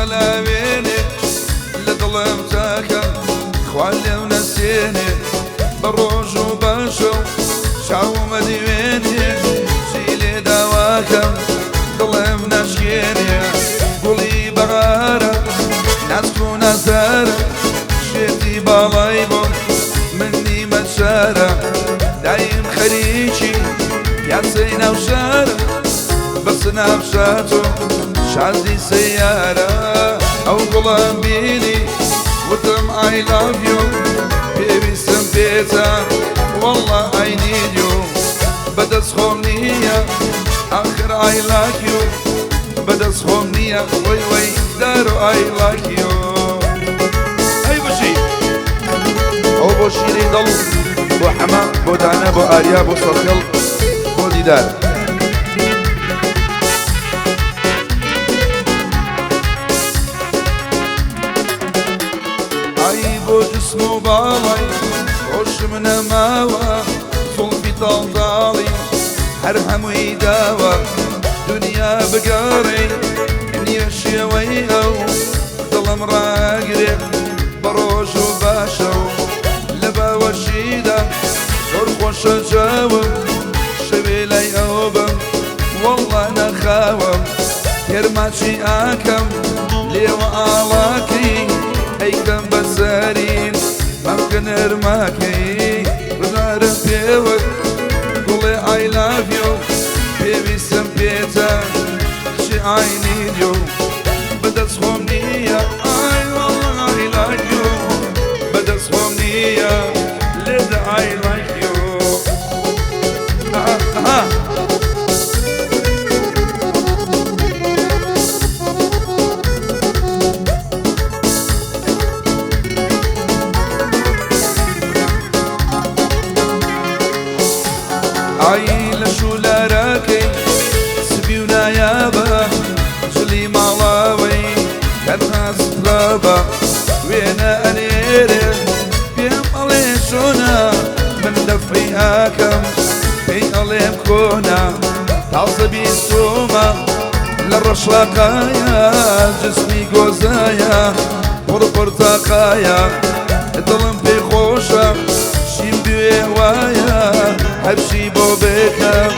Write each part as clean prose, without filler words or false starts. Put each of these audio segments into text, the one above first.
ئەلاوێنێ لە دڵم تاکە خوا لێو نەسێنێ بە ڕۆژ و بە شەو چاوم ئەدیوێنێ چی لێ داواکەم دڵم نەشکێنێ گوڵی بەهارە ناسک و نازارە شێتی باڵای بۆ من نیمە چارە دایم خەریکی پیاسەی ناو شارە بە سناپشات و شازی سەیارە ئەو گوڵم بینی وتم I love you پێویستم پێتە والله I need you بەدەست خۆم نییە ئاخر I like you بەدەست خۆم نییە وەی وەی دارۆ I like you. ئەی بژی ئەو بۆ شیری دڵ بۆ حەمە بۆ دانا بۆ ئاریا بۆ سەرخێڵ بۆ دیدار. ئای بۆ جسم و باڵای خۆشم نەماوە زوڵفی تاڵتاڵی هەر هەمووی داوە دنیا بگەڕێ نییە شێوەی ئەو دڵم ڕاگرێ بە ڕۆژ و باشە و لە باوەشیدا زۆر خۆشە جاوم شەوێ لای ئەو بم وەڵڵا نەخاوم تێرماچی ئاکەم لێوە ئاڵاکەی ئەیکەم بە سەرین مەمکە نەرماکەی ڕزارم پێوە گوڵێ I love you پێویستم پێتە کچی I need you بەدەست خۆم نییە ئای والله I like you بەدەست خۆم نییە لێدە I like you. ئەها ئای لە شولارەکەی سپی و نایابە جلی ماڵاوەی تەنها سترابە وێنە ئەنێرێ پێم ئەڵێ چۆنە من دەفعی ئاکەم پێی ئەڵێم کۆنە تازە بیستومە لە ڕەشلاقایە جسمی گۆزایە پڕ پڕتاقایە دڵم پێ خۆشە شیم بوێ وایە هەرچی بۆ بکەم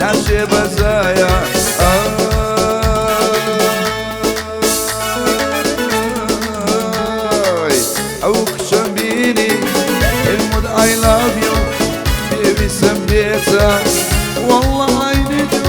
ناچێ بەزایە. ئای ئەو کچەم بینی پێم وت I love you پێویستم پێتە والله I need you.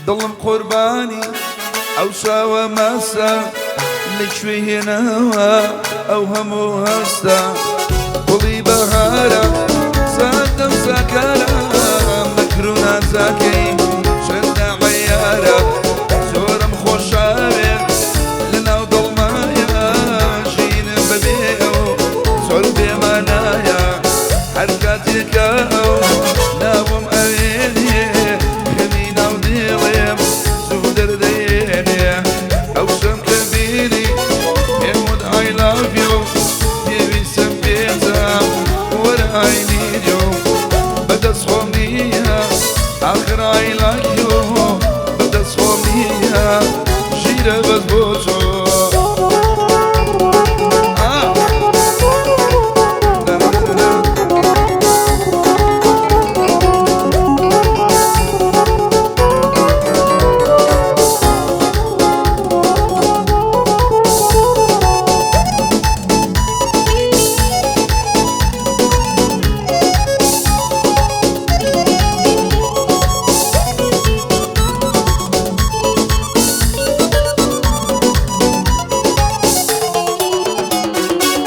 دڵم قوربانی ئەو شاوە مەسە لەکوێ هێناوە ئەو هەموو هەستە گوڵی بەهارە سادە و ساکارە مەکر و نازاکەی چەندە عەیارە زۆرم خۆشاوێ لەناو دڵمایە ژینم بەبێ ئەو زۆر بێمانایە هەر کاتێکە ئەو ناوم ئەوێنێ خەمی ناو دێڵێم زوو دەردەیێنێ ئەو شەم کە بینی پێم وت I love you پێویستم پێتە وەرە I need you بەدەست خۆم نییە ئاخر I like you بەدەست خۆم نییە ژیرە بەس بۆ تۆ.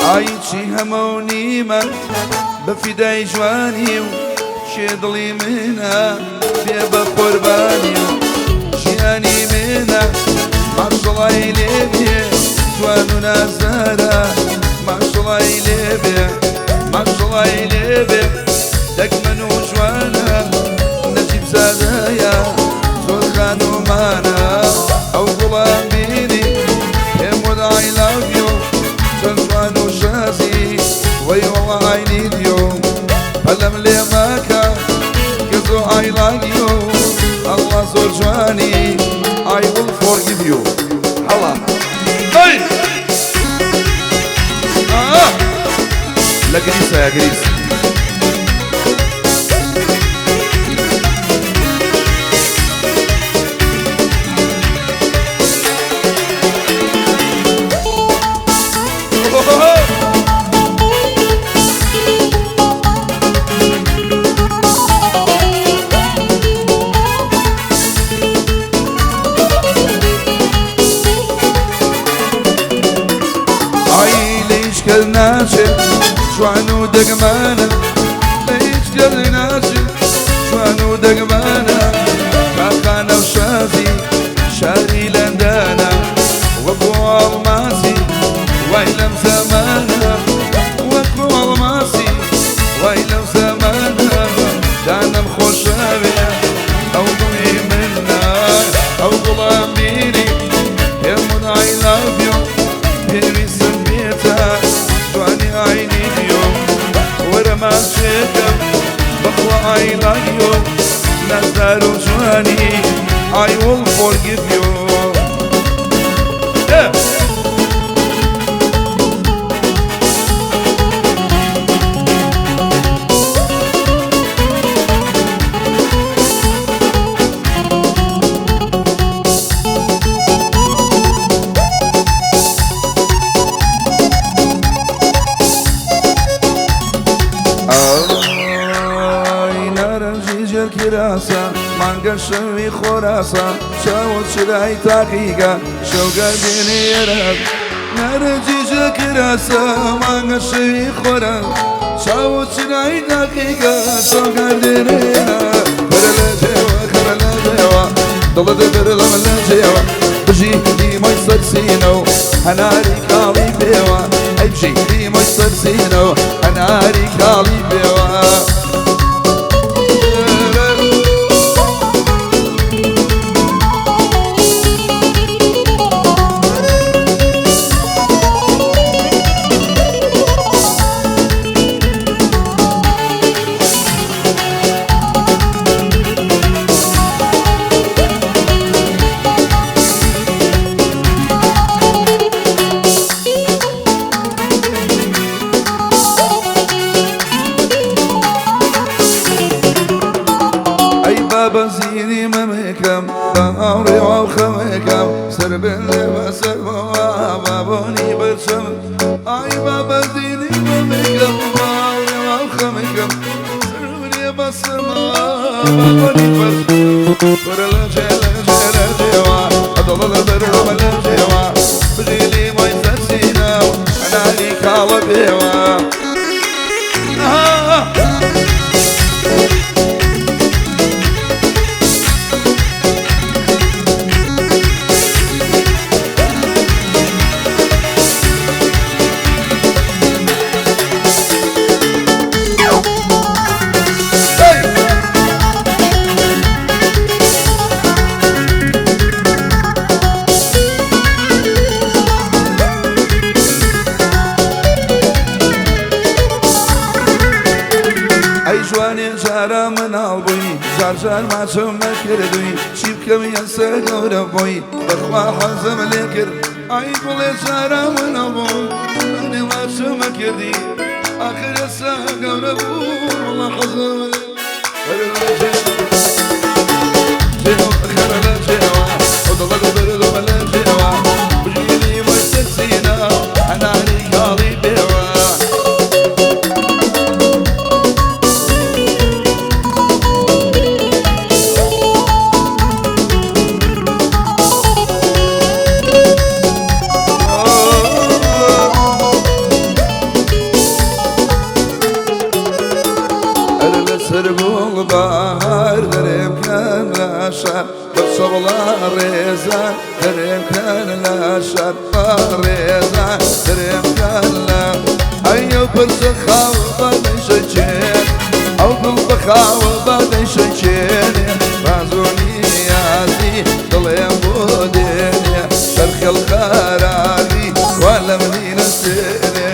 ئای چی هەمە و نیمە بە فیدای جوانی و کێ دڵی منە بێ بە قوربانی و ژیانی منە ماشەڵای لێ بێ جوان و نازارە ماشەڵای لێ بێ ماشەڵای لێ بێ دەگمەن و جوانە نەجیب زادە. وەی وەڵا I need you پەلەم لێ مەکە گەزۆ I like you ئەڵڵا زۆر جوانی I will forgive you هەڵا هەی آه. لە گریسە یا گریس. ئای لە هیچ کەس ناچێت جوان و دەگمانە، لە هیچ کەس ناچێت جوان و دەگمانە، کارخانە و شازی شاری لەندەنە، وەکو ئەڵماسی وای لەم زەمانە، وەکو ئەڵماسی وای لەم زەمانە، دانەم خۆشەوێ ئەو دڵی منە، ئەو گوڵم بینی پێم I love you پێویستم پێتە جوانی I need you وەرە ماچێکم بەخوا I love you نازدار و جوانی I will forgive you. Yeah. ئای نارنجی ژێر کراسە، مانگە شەوی خۆراسە، چاوە چرای تاقیگە شەوگەردێنێ ئێرە. نارنجی ژێر کراسە، مانگە شەوی خۆرە، چاوە چرای تاقیگە شەوگەردێنێ ئێرە. خەرە لە جێوە، خەرە لە جێوە، دڵت بردم لە جێوە، بژی لیمۆی سەرسینە و هەناری کاڵی پێوە، ئەی بژی لیمۆی سەرسینە و هەناری کاڵی پێوە. ئەی بابە زیری مەمێکم بە هاوڕێ و خەمێکم سەر بێ بەسەر بابۆنی بەرچەم. ئای بابە زیری مەمێکم بە هاوڕێ و خەمێکم سەر بێ بەسەر بابۆنی بەرچەم. وەرە لە جێ لە جێ لە جێوە ئەدڵە لە بەرەوە لە جێوە، بژی لیمۆی سەرسینە و هەناری کاڵە پێوە. Hey! ئەی جوانێ جارە مناڵ بووی، جار جار ماچم نەکردووی، چی بکەم ئێستا گەورە بووی، بەخوا حەزم لێ کرد. ئای گوڵێ جارە مناڵ بووم، ئەنێ ماچم نەکردی، ئاخر ئێستا گەورە بوو، وەڵا حەزم لێ. خەرە لە جێوە، خەرە لە جێوە، ئەو دڵە بردومە لە جێوە، بژی لیمۆی سەرسینە هەناری کاڵی پێوە. ئەرە لەسەر گوڵ بەهار دەرێم کەن لە شار، بە چەوڵا ڕێزان دەرێم کەن لە شار، بە ڕێزان دەرێم کەن لە ئەی ئەو پرسە خاوە بە دەیشەکێن، ئەو گوڵ بە خاوە بە دەیشەکێنێ، ڕازۆنی یازی دڵێم بۆ دێنێ، سەرخێڵ خەراوی وا لە منی نەسێنێ.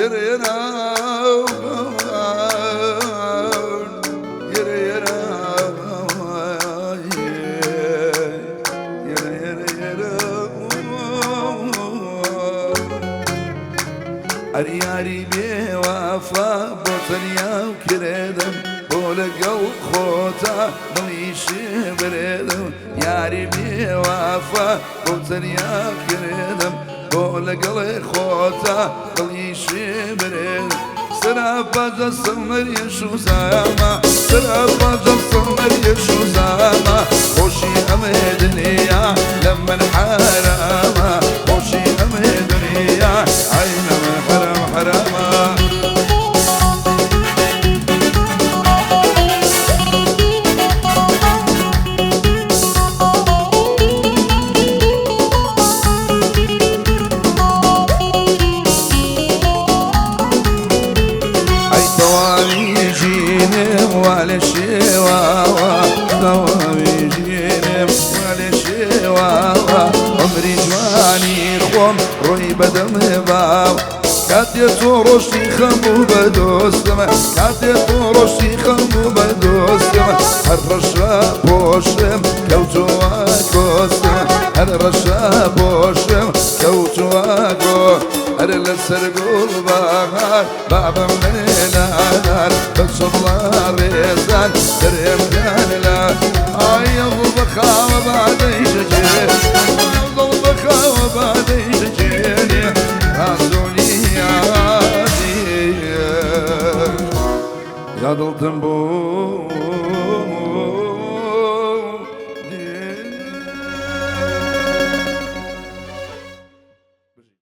یەرە یەرە یەرە یەرە یەرە یەرە یەرە. ئەری یاری بێوافا بۆ تەنیا و کرێدم، بۆ لەگەڵ خۆتا دڵیشێ برێدم. یاری بێوافا بۆ تەنیا کرێدم، بۆ لەگەڵ خۆتا دڵیشێ برێدم. سەراپا جەسەمەر یەشوزامە، سەراپا جەسەمەر یەشوزامە. خۆشی ئەمێ دنیا لە من حرامە، خۆشی ئەمێ دنیا ئای لە من حرام حرامە. ئەی تەواوی ژینم وا لە شێواوە، تەواوی ژینم وا لە شێواوە. عمری جوانی خۆم ڕۆی بەدەم باو. کاتێ تۆ ڕۆشتی خەم بوو بە دۆستم، کاتێ تۆ ڕۆشتی خەم بوو بە دۆستم. هەر ڕەشە پۆشم کەوتووە کۆستم، هەر ڕەشە پۆشم کەوتووە گۆ. هەر لەسەر گوڵ باغار بابم لێلادار، بە چڵە ڕێزان دەرێم گیان لە ئای دڵ بەخاوە بادەیژەجێ، دڵ بەخاوە بادەیژەجێنێ رازۆنی یادی یا دڵتم بوو.